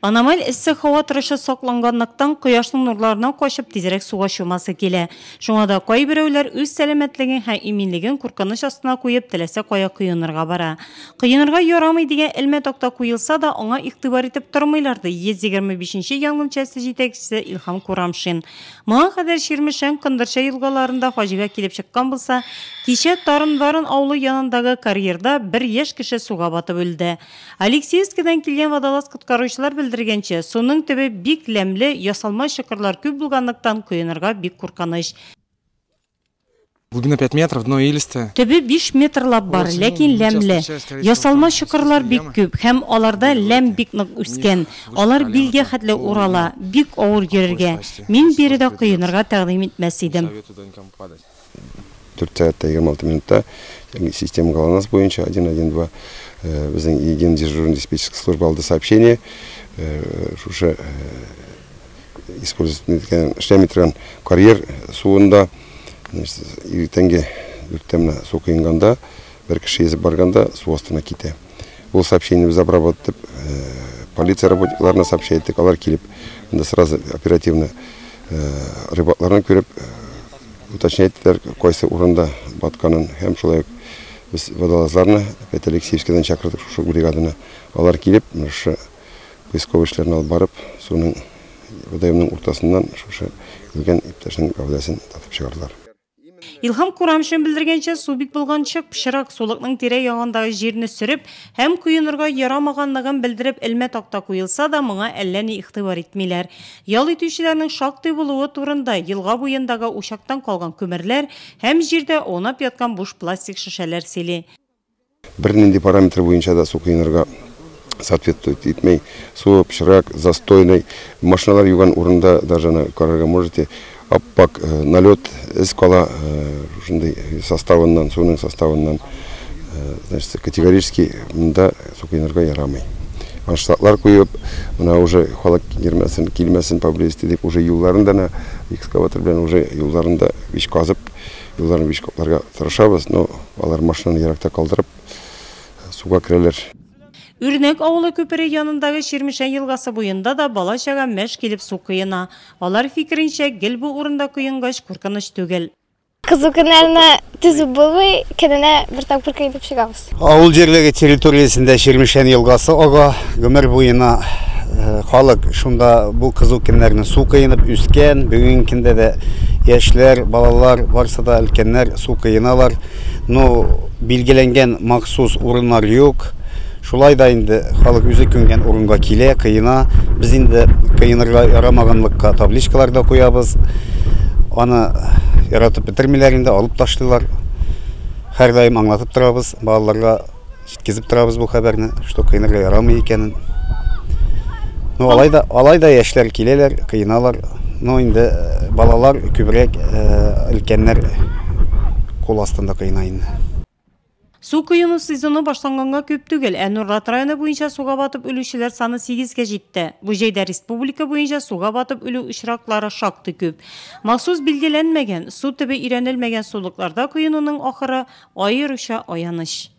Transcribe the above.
Аномаль эссе һава торышы сакланганлыктан, кояшның нурларыннан качып, тизрәк суга чумасы килә. Шуңа да кайберәүләр үз сәламәтлеген һәм иминлеген куркыныч астына куеп, теләсә кая коенырга бара. Коенырга ярамый дигән элмә такта куелса да, аңа игътибар итеп тормыйлар, ди 125 нче янгын часте җитәкчесе Илһам Курамшин. Моңа кадәр Чирмешән, Кондырча елгаларында фаҗига килеп чыккан булса, кичә Тарын-Варын авылы янындагы карьерда бер яшь кеше суга батып үлде. Алексеевскидан килгән водолаз коткаручылар белдергәнчә, суның төбе бик ләмле, ясалма чокырлар күп булганлыктан, коенырга бик куркыныч. Глубина 5 метров, дно илистое. Төбе биш метрлап бар, ләкин ләмле. Ясалма чокырлар бик күп һәм аларда ләм бик нык үскән. Алар билгә хәтле урала, бик авыр йөрергә. Мин биредә коенырга тәкъдим итмәс идем. 4 сәгать тә 26 минутта система ГЛОНАСС буенча 112 безнең единый дежурный диспетчерский служба алды сообщение шушы использовать иткән эшләми торган карьер суында иртәнге дүрттә менә су коенганда бер кеше йөзеп барганда су астына китә. Ул сообщение без обработать итеп полиция работникларына сообщать иттек, алар килеп монда сразу оперативно рыбакларны күреп уточнять иттеләр, кайсы урында батканын һәм шулай ук без водолазларны опять Алексеевскидан чакырдык шушы бригаданы. Алар килеп, менә шушы поисковый эшләрне алып барып, суның водоемның уртасыннан шушы үлгән иптәшнең гәүдәсен тартып чыгардылар. Илһам Курамшин белдергәнчә, су бик болганчык, пычрак, сулыкның тирә-ягындагы җирне сөреп һәм коенырга ярамаганлыгын белдереп элмә такта куелса да, моңа әллә ни игътибар итмиләр. Ял итүчеләрнең шактый булуы турында елга буендагы учактан калган күмерләр һәм җирдә аунап яткан буш пластик шешәләр сөйли. Бернинди параметр буенча да су коенырга соответствовать итмей. Суы пычрак, застойный. Машиналар юган урында даже аны карарга можете. Аппак налет эз кала шушындый составыннан, суның составыннан. Значит, категорически монда су коенырга ярамый. Аншлаглар куеп, менә уже халык йөрмәсен, килмәсен поблизости дип, уже юлларын да экскаватор белән уже юлларын да бич казып, юлларын бич капларга тырышабыз, но алар машинаны еракта калдырып, суга керәләр. Үрнәк авылы күпере янындагы Чирмешән елгасы буенда да бала-чага мәш килеп су коена. Алар фикеренчә, гел бу урында коенгач куркыныч түгел. Кызу көннәрне түзеп булмый, көненә бер тапкыр коенып чыгабыз. Авыл җирлеге территориясендә Чирмешән елгасы ага. Гомер буена халык шунда бу кызу көннәрне су коенып үскән. Бүгенге көндә дә яшьләр, балалар, барысы да өлкәннәр су коеналар. Но билгеләнгән махсус урыннар юк. Шулай да инде халык үзе күнгән урынга килә, коена. Без инде коенырга ярамаганлыкка табличкалар да куябыз. Аны яратып бетермиләр инде, алып ташлыйлар. Һәрдаим аңлатып торабыз, балаларга җиткезеп торабыз бу хәбәрне, что коенырга ярамый икәнен. Ну, алай да, алай да яшьләр киләләр, коеналар. Ну, инде балалар күбрәк өлкәннәр кул астында коена инде. Су коену сезоны башланганга күп түгел, ә Нурлат районы буенча суга батып үлүчеләр саны 8гә җитте. Бу җәйдә республика буенча суга батып үлү очраклары шактый күп. Махсус билгеләнмәгән, су төбе өйрәнелмәгән сулыкларда коенуның ахыры аеруча аяныч.